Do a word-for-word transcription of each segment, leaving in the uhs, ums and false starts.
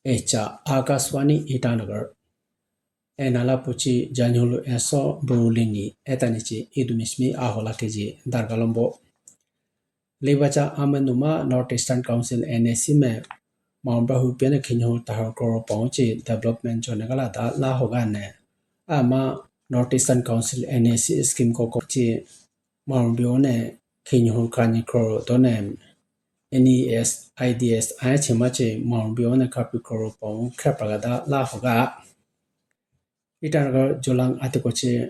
Echa Akashvani Itanagar. Enala puchi janhulu eso burulini etanichi idumismi ahola keji dargalombo. Libacha amenuma North Eastern Council N E C me Mount Bahu piane khinyu tahar koro paunchi development jone gala da la hoga ne. Ama North Eastern Council N E C scheme ko ko chi Mount Bahu ne khinyu kani koro done N E S I D S aya chima chi Mount Bahu ne kapi koro paun khepraga da la hoga. Itanagar Jolang atikochi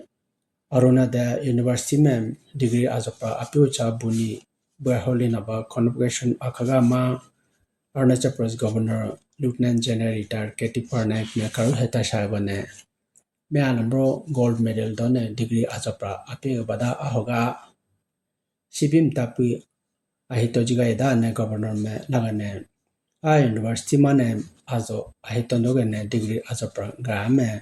Arunodaya University me degree ajopra apiucha buni bwaholi naba convocation akhaga ma Arunachal Pradesh Governor Lieutenant General Retired K T Parnaik me karu heta shaiba ne me alambro gold medal done degree ajopra apiga bada ahoga. Sibim tapi ahito jiga ida ne governor me laga ne a university mane ajo ahito doge ne degree ajo pra ga me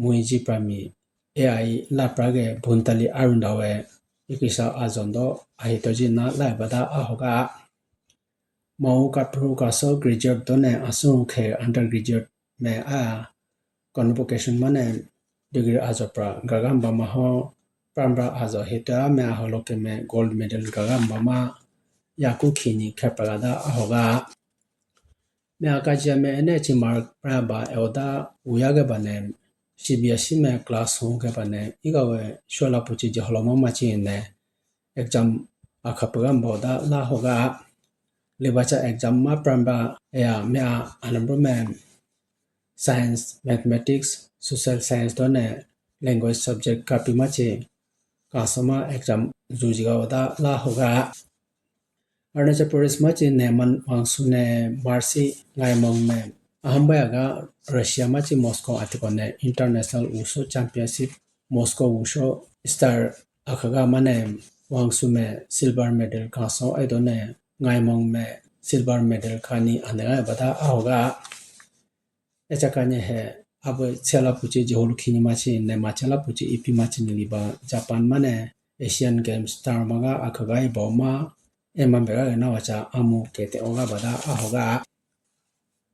muiji prami A I la prage buntali arundawe ikisa ajondo ahito ji na lai bada ahoga. Mau kapru kaso graduate done asung khe undergraduate me a convocation mane degree ajopra gagamba maho prambra ajo hita me aholoke me gold medal gagamba ma yaku khini khepagada ahoga. Me akajiya me ene chi mark praba eoda uyage bane C B S E me class hung ke bane igawe shola puchi je holoma machi ne exam akhapagamba da la hoga. Libacha exam ma pramba ya me a anambro me science, mathematics, social science done language subject kapi machi kasoma exam jujiga oda la hoga. Arunachal Pradesh machi neman wangsu ne marsi ngaimong me ahambaya ga Russia machi Moscow atiko ne international wushu championship Moscow wushu star akhaga mane wangsu me silver medal kaso aidone ngaimong me silver medal kani anega bada ahoga. Echakanye he abe chela puchi jiholu khini machi ne ma chela puchi ipi machi niliba Japan mane Asian Games tarmaga akhagai boma ema bega na wacha amu kete oga bada ahoga.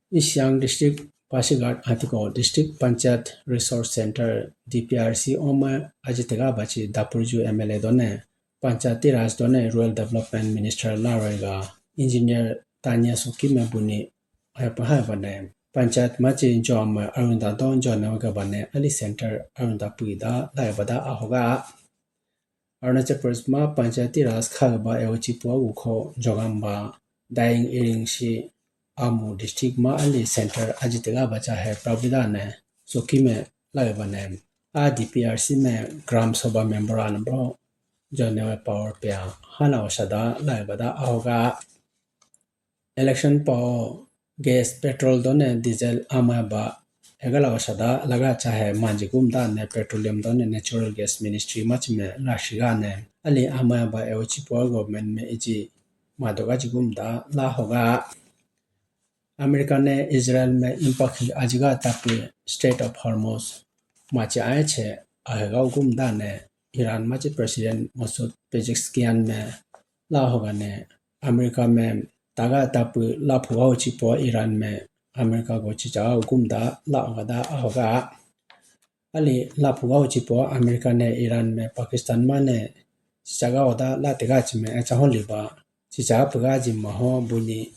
East Siang District Pasighat atiko District Panchayat Resource Center D P R C ome ajitega bachi Dapurju M L A done Panchayati Raj done Rural Development Minister Laroi ga Engineer Tanya Suki me buni ayapa hai bane Panchayat machi jo ame arunda don jo ne ga bane ali center arunda pui da lai bada ahoga. Arunachal Pradesh ma Panchayati Raj kha ba eochi pua ukho jogamba dying iring shi amu district ma ali center ajitega bacha hai prabhida ne Suki me lai bane a D P R C me Gram Sabha member anambro Jonewe power pia hana osada lai bada ahoga. Election pao gas, petrol done diesel ama ba egala osada laga chahe manji gumda ne petroleum done natural gas ministry machime lashiga ne ali ama ba eochi po government me iji madoga jigumda la hoga. America ne Israel me impakhi ajiga tapi Strait of Hormuz machi aiche ahega ugumda ne Iran machi President Masoud Pezeshkian me la hoga ne America me taga tapu la phuga uchi po Iran me America go chicha ugumda la hoga da ahoga. Ali la phuga uchi po America ne Iran me Pakistan mane chichaga oda la tega chime acha holiba chicha phuga ji maho buni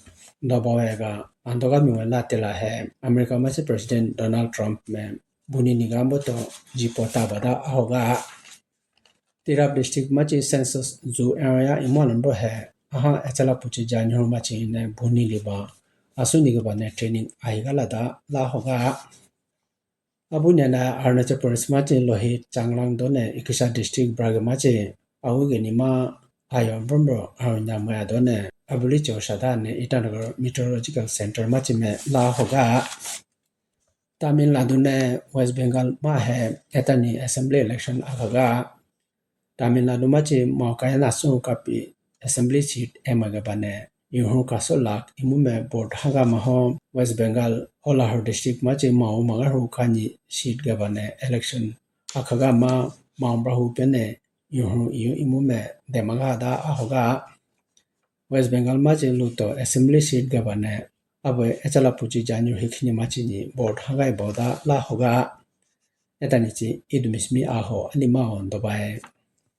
doba wega andoga miwa la tela he America machi President Donald Trump me buni nigambo to jipo tabada ahoga. Tirap district machi census ju area imo number he aha achala puchi janyo machi ne buni liba asu nigiba ne training ahiga lada la hoga. Abu nena Arunachal Pradesh machi Lohit Changlang done Ikisa district brage machi awu geni ma ayo brombo ayo nyamaya done abuli cho shada ne Itanagar Meteorological Center machi me la hoga. Tamil Nadu ne West Bengal ma he etani assembly election agaga. Tamil Nadu machi mokaya nasu kapi assembly seat emaga bane yuhu kaso lak imu me vote haga maho. West Bengal Holahur district machi mau magaru kani seat ga bane election akhaga ma mau brahu pene yuhu iyu imu me demaga da ahoga. West Bengal machi luto assembly seat ga bane Abo achala puchi janyu hikhini machini board hagayi boda la hoga. Etani chi idumismi aho anima ho dobaye.